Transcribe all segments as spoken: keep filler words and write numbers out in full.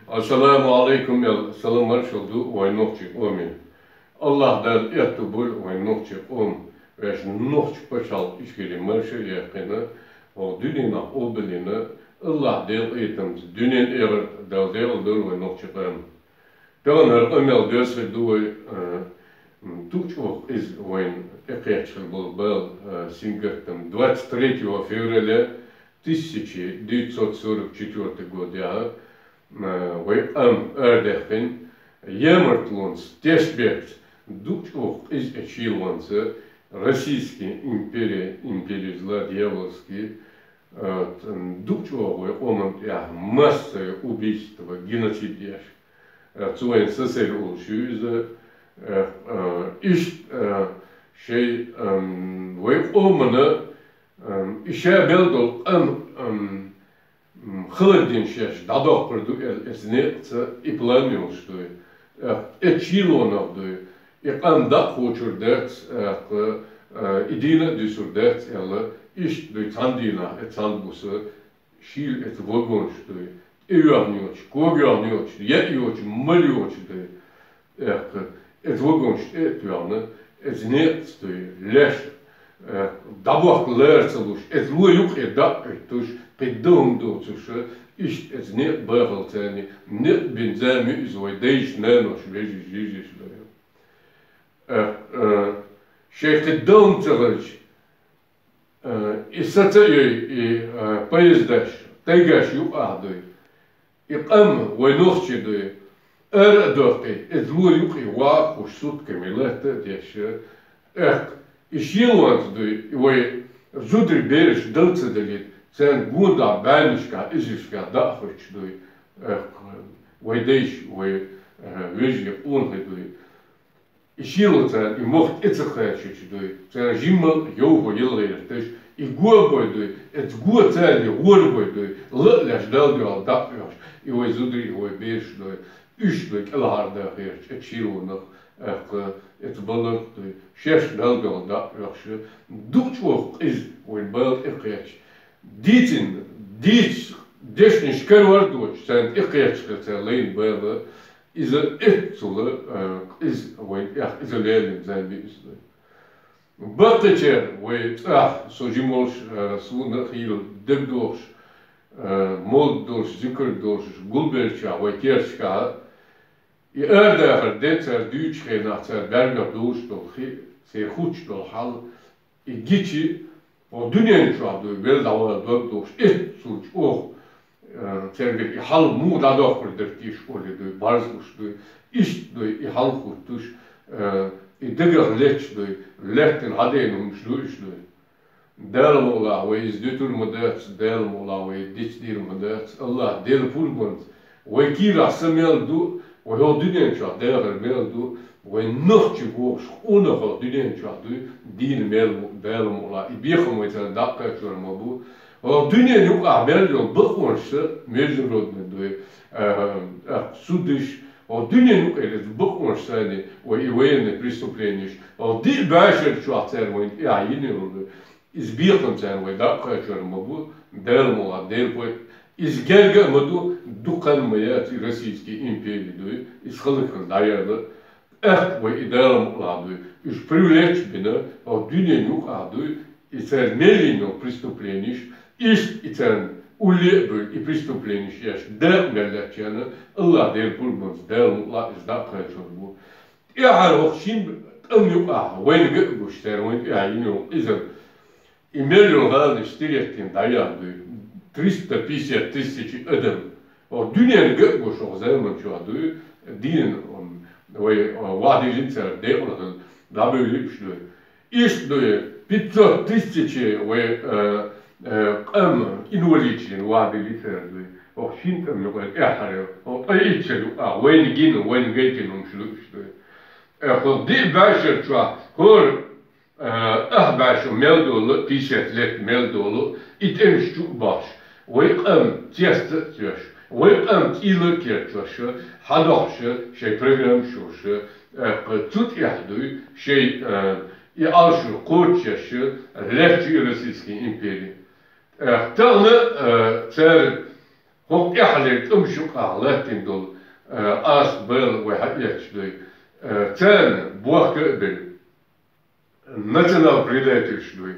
Ассаламу алейкум, ял салам маршал ду вайн нохчий къоме. Аллах Дала этто боль вайн нохчий къом, веш нохч пачал ишкери марша яхкина, о дунина обалина, Аллах Дала этамц дунин эгер дал дел дур вайн нохчий къом. Таган гьар къамел десер ду вай, э, м, тучӀох из вайн экъечхал бол бал, э, сингаттам двадцать третьего февраля тысяча девятьсот сорок четвёртый год я, э, вай къам ардехин, ямартлонс, тешбекс, дучӀох из эчилонса, Российский империя, империя зла дьявольский, э, т-, м, дучӀох вай къоман тӀехь массовое убийство, геноцид еш. Э, цу вайн сесер улшуй из, э, э, ишт, э, шей, эм, вай къомана, эм, иша мел дол къам, эм, м, хилар дин шеш дӀадоккхар ду эл, эс некъца и план йолш дуй. Э, э, чилонах дуй. И къам дакъ хочур дерц, э, э, и дина дисур дерц элла, ишт дуй цан дина, э, цан буса, шил эт вагонш дуй. И вягнёч, ког вягнёч, я йоч, мал йоч дуй. Эх, эт вагонш эт вягна, эт некъц дуй, леш, эх, дабах лерцалуш, эт ло юк эт дакъ эт туш, къиддам доцуша, ишт эт некъ бахал цани, некъ бин зами из вай дейш нанош, вежиш, жижиш дуй. Эх, э, шей къиддам цагалч, э, и саца ей, и, э, поездаш, тайгаш юкъах дуй. И къам вай нохчи дуй. Эр дохи, эт ло юкъи ва хуш сутками летта деша. Эх, и шилонц дуй, и вай зудри береш далца далит, цен гунда банишка, изишка да хуч дуй. Эх, вай дейш, вай, э, вежи унхи дуй. И шило цар, и мохт эцахаьчуч дуй. Цар жиммал йовхо йилгъерташ, и гобой дуй, эц го царли гъорбой дуй, лалаш дал дуй ал дакъ йош, и вай зудри, и вай беш дуй, уьш дуй, кӀалхар да херч, эт шилонах, эхка, эц баларх дуй, шеш дал дуй ал дакъ йош, дучӀох къиз вай бал экъеч. Дицин, диц, дешниш карвар доч, цан экъеч цар лайн бала, иза эццула, э, из вайн эх, иза лелин зан би из. Бакъичер вай цӀах, со жимолш, э, суна хил дебдохш, э, мол долш, зикр долш, гулберча, вай керчка. И ардахар де цар дүүч хена, цар бәргар долш дол хи, се хуч дол хал, и гичи, о дуьнен чохь дуй, вел дӀавала дог дохуш, эццул чӀогӀа, э, цергара и хьал муха дӀадоккхур дара тийш оле дуй, барзлуш дуй, иштта дуй, и хьал хуттуш, э, и дагах леташ дуй, лаьттина хьадайна хӀумаш ду иш дуй. Дала мукъалахь, вай иза дуьтур ма дац, Дала мукъалахь, вай дицдийр ма дац, Аллах, Дела пурбанца, вай кийрахь са мел ду, вай хӀокху дуьнен чохь дахар мел ду, вай нохчи бохуш къонах хӀокху дуьнен чохь дуй, дийна мел ву, Дала мукъалахь, и бехам вай царна даккхачор ма бу. ХӀокху дуьнен юкъахь мел йолу бакъонаш са международный дуй, а, а, судыш, хӀокху дуьнен юкъера иза бакъонаш санна, вай и военный преступленеш, хӀокху диъ бӀешар чохь цара вайна тӀехь йина йолу дуй. Иза бекхам царна вай даккхачор ма бу, Дала мукъалахь, Дела пой-, иза герга а ма ду, дукха ма яц и Российский импери дуй, иза халахана дӀаяла. Аьхка вай и Дала мукъалахь дуй, уьш привлечь бина, хӀокху дуьнен юкъахь дуй, и цара мел йина йолу преступленеш, иштта и царна улле а буьйлу и преступленеш еш, дакъа мел лаьттачарна, Аллах Дела пурбанца Дала мукъалахь иза даккхачор бу. ТӀаьхьара хӀокху шин тӀам юкъахь вайна ган а гуш, цара вайна тӀехь йина йолу иза. И мел йолу гӀаланаш стиреттина дӀаяхьа дуй, триста пятьдесят тысяч адам. ХӀокху дуьненна ган а гуш хӀокху заман чохь дуй, дийна, м, вай, а, вахьдиллина цара декъалхана дӀабевлла уьш дуй. Иштта дуй, пятьсот тысяч вай, а, а, къам инвалидаш дина вахьдиллина цара дуй. ХӀокху шин тӀам юкъара тӀаьхьара, хӀокху ткъе итт шарна юкъахь вайна гина, вайна гайтина хӀумаш ду уьш дуй. Э, хӀокху диъ бӀешар чохь хӀора, э, ах бӀе шо мел долу, пятьдесят лет мел долу, и тӀемаш чу а бахьаш, вай къам цец а цоьш, вай къам цӀийла а кечъеш, хьадохьуш, шайн программаш йолуш, э, кху цу тӀехь дуй, шайн, э, и Ӏалашо кхочушъеш, лаьтташ ю Российский импери. Э, тахана, э, цара ХӀокху тӀаьххьалера тӀемаш юкъахь латтийна долу, э, ас бала вай хьаэцча дуй, э, царна бохка а бина, национал-предательш дуй.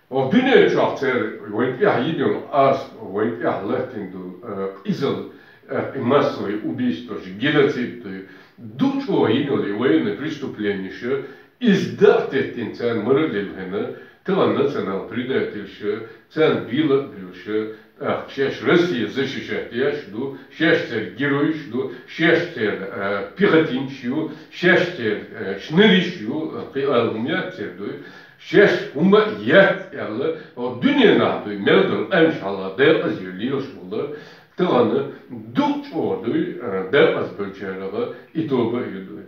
Оха дуьнен чохь церан вайн тӀехь йина йолу ас, вайн тӀехь латтийна долу, э, къизалла, э, и массовый убийстваш, геноцид дуй. Ду чӀогӀа йина йолу и военный преступленияш, иза дӀа а теттина, царна мара а лилхина, тахана национал-предательш, царна бийла а буьйлуш, тӀаккха шаьш Россия защищать деш ду, шаьш церан геройш ду, шаьш церан, э, пехотинцаш ю, шаьш церан, э, шныриш ю, э, кхин ала хӀума яц церан дуй. Шаьш хӀума а яц аьлла, хӀокху дуьненахь дуй, мел долу къаьмнаш хьалха декъаза лелаш волу, тахана ду чӀогӀа дуй, э, декъаза болчарах и тоба а ю дуй.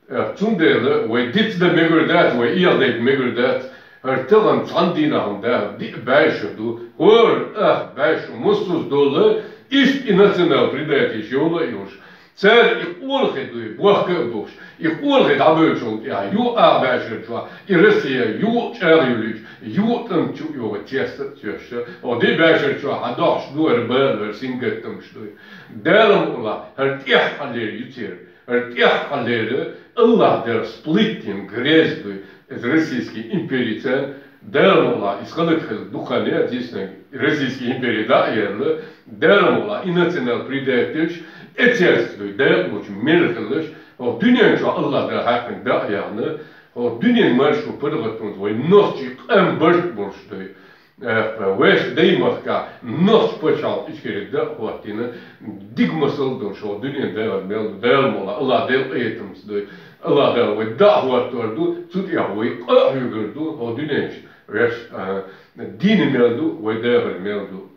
Э, цундела вай диц дан мегар дац, вай ийгӀа дайта мегар дац. ХӀара тахана цхьана дийнахь хӀума дац, диъ бӀе шо ду. ХӀора ах бӀе шо муссуз долу, иштта и национал-предательш йолу а йолуш. Цара и къонахий дуй, бохка а бохуш, и къонахий дӀабевллачул тӀаьхьа, юха ах бӀе шо чохь, и Россия юха чӀагӀ йолуьйтуш, юха тӀам чу а йогӀу, теста а тесча, хӀокху диъ бӀе шо чохь хьан дохуш ду хӀара бала, хӀара сингаттамаш дуй. Дала мукъ лахь, хӀара тӀаьххьалера ю церан. ХӀара тӀаьххьалера Аллах Дала сплитинг грезд дуй, иза Российский империца, Дала мукъ лахь, иза хӀаллакьхилла дукха хан яц, дийцинарг, Российский империя дӀа а яьлла, Дала мукъ лахь, и национал-предательш, эцерца дуй, декъалучу мера хилалаш, хӀокху дуьнен чохь Аллах Дала хьаькхина дӀа а яхна, хӀокху дуьненан маршо паргӀатонца вай нохчий къам барт болуш дуй. Э, вешан даймахкахь нохчийн пачхьалкх Ичкери дӀа а хӀоттийна, дика масал долуш хӀокху дуьненан дагӀар мел ду, Дала мукъ лахь, Аллах Делан къинхетамца дуй. Аллах Дала вай дӀа а хӀоттор ду, цу тӀехь вай къа а хьоьгур ду, хӀокху дуьнен чу вешан, а, дийна мел ду, вай дагӀар мел ду.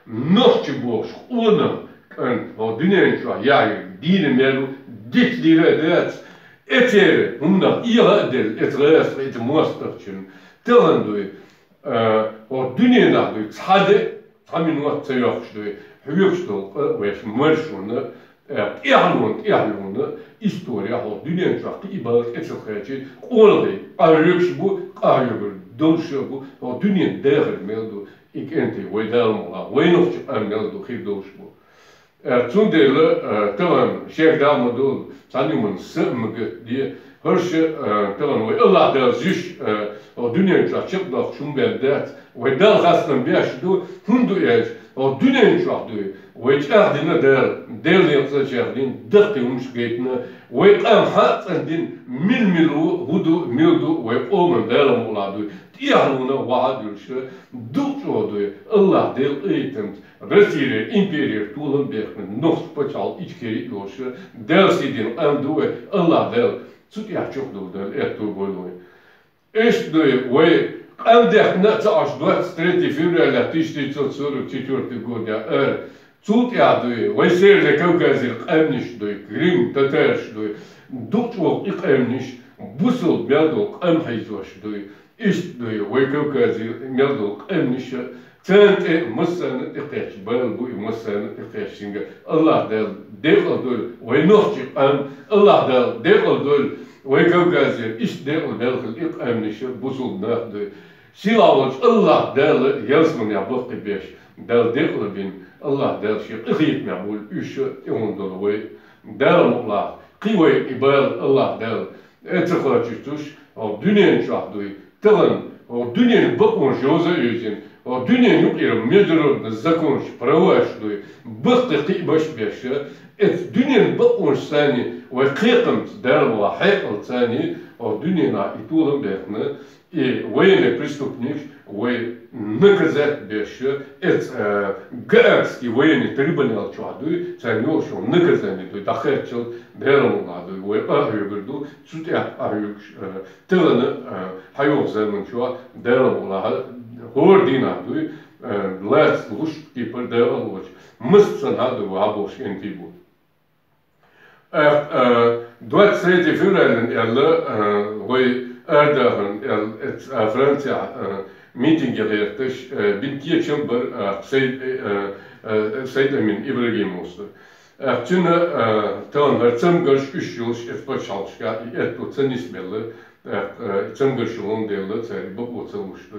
Нохчи бохуш къонах кӀант хӀокху дуьнен чохь яхьийга дийна мел ду, диц дийр а дац, эцеран хӀуманах ийгӀа а делла, эца гӀазкхийн, эца мостагӀчун. Тахана дуй, э, хӀокху дуьненахь дуй, цхьа де, цхьа минот ца йоккхуш дуй, хьоьгуш долу къа вешан маршонна, э, тӀаьхьалонан, тӀаьхьалонан история хӀокху дуьнен чохь кхин и бала тӀе ца кхаьччи, къонахий къахьоьгуш бу, къахьоьгур долуш а бу, хӀокху дуьненан дагӀар мел ду, и кӀентий вай Дала мукъ лахь, вайнах чу къам мел ду, хир долуш бу. Э, цундела, э, тахана шех дагӀма долу, цхьана хӀуманна са а ма гатде, хӀорш, э, тахана вай Аллах Дала зуьйш, э, хӀокху дуьнен чохь чекхдоккхуш хӀума бен дац, вай Далла хастам беш ду, хӀунда ду аьлча, хӀокху дуьнен чохь дуй, вай чӀагӀдина Дала, Делан некъаца чӀагӀдина, даккхий хӀуманаш гайтина, вай къам хьа а цӀандина, мила-мила ву, хӀун ду, мила ду, вай къоман Дала мукъ лахь дуй, тӀаьхьалонан вахьа а дуьллуш, ду чӀогӀа дуй, Аллах Делан къинхетамца, Россера имперера толам бехкина, нохчийн пачхьалкх Ичкери а йолуш, Дала сий дина къам ду вай, Аллах Дала цу тӀехь чекхдала Дала аьтто бойла вайн. Иштта дуй, вай къам даьккхина а ца Ӏаш двадцать третье февраля тысяча девятьсот сорок четвёртый года ара. Цул тӀаьхьа дуй, вай Северный Кавказера къаьмнаш дуй, Крым, татараш дуй, ду чӀогӀа и къаьмнаш, бусалба мел долу къам хьийзош дуй. Иштта дуй, вай Кавказе мел долу къаьмнаш, царна тӀе массарна а тӀекхаьчна бала бу и, массарна а тӀекхаьчна сингаттам. Аллах Дала декъала дойла вай нохчийн къам, Аллах Дала декъала дойла вай Кавказера, иштта декъала мел хилла и къаьмнаш, бусалба нах дуй. Сийлахь волчу Аллах Дала ялсаманехь баккхийбеш, Дала декъала бина, Аллах Дала шен къинхетамехь буьйлу уьш, тӀехула долу вай. Дала мукъ лахь, кхин вай и бала Аллах Дала, э, ца кхочуьйтуш, хӀокху дуьнен чохь дуй, тахана, хӀокху дуьненан бакъонаш йовза а йовзийна, хӀокху дуьненан юкъера международный законаш, праваш дуй, баккхий кхиамаш а беш, эцу дуьненан бакъонашца санна, вай кхайкхамца, Дала мукъ лахь, хьекъалца санна, хӀокху дуьненахь и толам бехна, и военный преступникаш вай наказать беш, эцу, э, Гаагский военный трибунал чохь дуй, царна йолуш йолу наказание дуй, дӀакхаччалц Дала мукъ лахь дуй, вай къахьоьгур ду, цу тӀехь къахьоьгуш, э, тахана, э, хьайогӀу заман чохь Дала мукъ лахь, хӀора дийнахь дуй, э, лаца луш кипар дакъа а лоцуш, массанхьа а дуй, вахьа болуш кӀентий бу. Э, э, двадцать третье февраля аьлла, э, вай арадахарна аьлла, эц-, а, Францехь, э, митинге гӀерташ, э, бина кечам бара, э, Сайд-, э, э, Сайд-Амин Ибрагимовс. Э, цуьнан, э, тахана хӀара цамгарш уьш йолуш эцу пачхьалкхашкахь и аьтто ца нисбелла, э, э, цамгарш йолун делла, цара бакъо ца луш ду.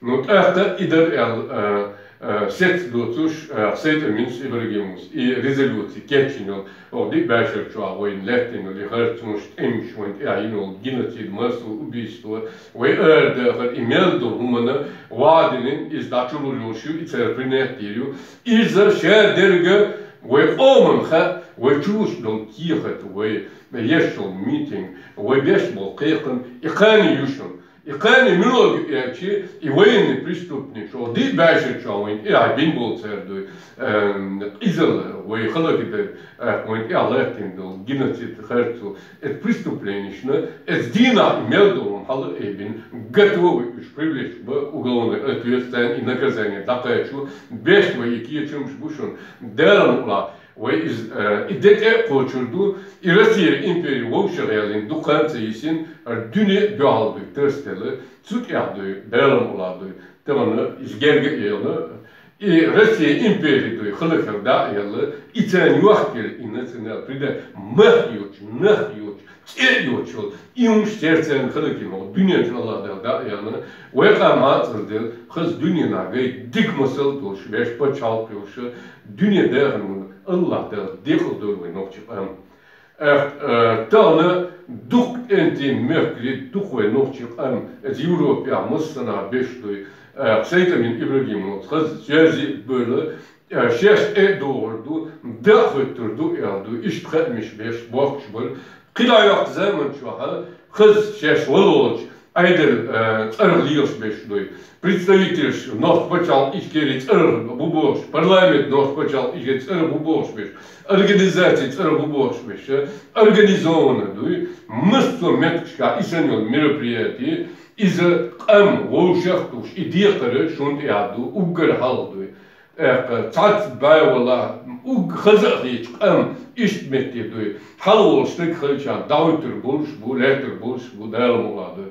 Ну, тӀаккха и дар аьлла, а, а, сецца доцуш, а, Сейд-Аминас Ибрагимовас и резолюци кечйина йола, оха диъ бӀаьшерчохь вайна лаьттина йола и харцонаш, тӀемаш, вайна тӀехь йина йола геноцид, массовое убийство, вай арадахар, и мел долу хӀуманна ваха диллина, иза дӀачулур йолуш ю, и цара принять дийр ю. Иза шадерг вай къоман хаьа, вай чулуш долу кехат, вай еш йолу митинг, вай беш болу кхайкхам, и кхане ю шуна. И кхане муьлха ю аьлча, и военный преступник, оха диъ бӀаьшерчохь вайна тӀехь бина болу цара дуй, эм, къизалла, вай хала хи дара, а, вайна тӀехь лаьттина долу геноцид, харцо, это преступленишна, это дийнахь и мел долу хьала а бина, готовы уьш привлечь бан уголовный ответственность и наказание дӀакхачо, беш вай и кечамаш бу шуна, Дала мукъ лахь. Вай иза, э, и де тӀе а кхочур ду, и Россия импери вовшах ялийна дукха хан ца йисина, дуьне а дуьхьал дуй тасаделла, цу тӀехь дуй, Дала мукъ лахь дуй, тахана иза герга а елла, и Россия импери дуй, хала хир дӀа а елла, и царна йохкийла и национал-предательство, мах йоцуш, нах йоцуш, цӀе а йоцуш йолу, и хӀумнаш церан хала гина, хӀокху дуьнен чу АллахӀ Дала дӀа а елла, вай къам хьацӀара делла, хаза дуьненахь гайта дика масал а долуш, вешан пачхьалкх йолуш, дуьне дахана вуна АллахӀ Дала декъал дойла вай нохчийн къам. Эх, э, тахана дукха кӀентий мехкарий, дукха вай нохчийн къам, иза Европехь массанхьа беш дуй, э, Сейд-Амин Ибрагимовс хаза связи а бевлла, э, шаьш тӀе а догӀур ду, дӀа а хоьттур ду, аьлла ду, иштта хаамаш беш бохкуш бара. Кхин дӀайоккху заман чохь хаза шаьш вала волчу Ӏедал, э, цӀарах лелаш беш дуй. Представителаш, нохчийн пачхьалкх Ичкери цӀарах бу бохуш, парламент нохчийн пачхьалкх Ичкери цӀарах бу бохуш беш, организаций цӀарах бу бохуш беш, организованно дуй. Массо а меттигашкахь и санна йолу мероприятие, иза къам вовшах а тухуш, и декхар шуна тӀехь ду, уггар хьалха дуй. ТӀаккха цхьацца бӀе валахь, уггар хаза а хеташ къам иштта метте дуй. Хьала волу стаг хилчахь дӀахӀуьттур болуш бу, лаьттар болуш бу, Дала мукъ лахь дуй.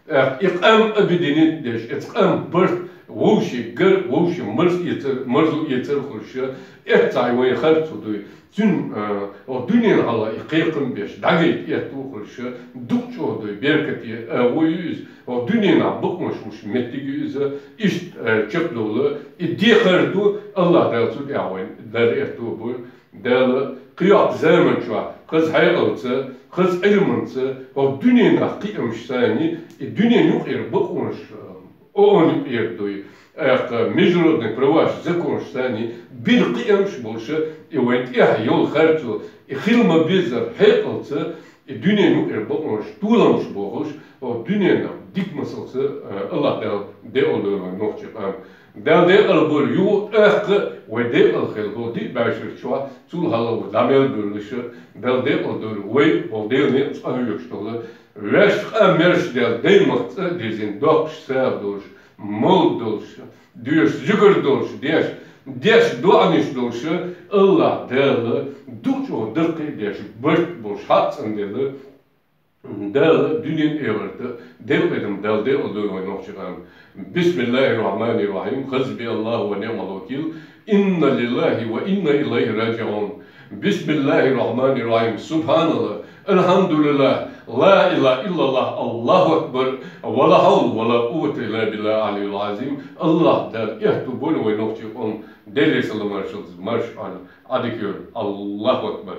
ТӀаккха и къам объединить деш, эцу къам барт вовшийн гар, вовшийн марз эцар, марзо эцар хуьлуш, эццахь вайн харцо дуй. Цуьнан, а, оха дуьненан хьала и кхайкхам беш, дӀагайта этто хуьлуш, дукха чӀогӀа дуй, беркате агӀо ю иза, оха дуьненахь бакъонаш луш меттиг ю иза, иштта, а, чекхдовла, и декхар ду, АллахӀ Дала цу тӀехь вайн дара этто буй. Дала кхин йоккху заман чохь хаза хьекъалца, хаза Ӏилманца, хӀокху дуьненахь кхиамаш санна, и дуьненан юкъера бакъонаш, а, ООН юкъера дуй, тӀаккха международный праваш, законаш санна, бина кхиамаш болуш, и вайн тӀехь йолу харцо, и хила ма-беззара хьекъалца, и дуьненан юкъера бакъонаш, толамаш бохуш, хӀокху дуьненахь дика масалца, а, АллахӀ Дала декъал дойла вайн нохчийн къам. Дала декъал бойла юха а, тӀаккха а вай декъал хилла, хӀокху диъ бӀаьшерчохь, цул хьалха вай дӀа мел бевллаш, Дала декъал дойла вай, хӀокху Делан некъаца къахьоьгуш долу, вешан къам мерш даьлла, даймахка цӀа а дирзина, доккхуш сагӀа долуш, молла долуш, доьшуш зуьгар долуш, деш, деш доӀанаш долуш, АллахӀ Дала дукха чӀогӀа даккхий а деш, барт болуш хьацӀанделла, Дала дуьненан а, эхартан а декъал, Дала декъал дойла вайн нохчийн къам. بسم الله الرحمن الرحيم. حسبي الله ونعم الوكيل. إنا لله وإنا إليه راجعون. بسم الله الرحمن الرحيم. سبحان الله. الحمد لله. لا إله إلا الله. الله أكبر. ولا حول ولا قوة إلا بالله العلي العظيم. АллахӀ Дала эхь ду бойла вайн нохчийн къам. Делера салам-маршалла, марша Ӏа-, Ӏадика йойла. الله أكبر.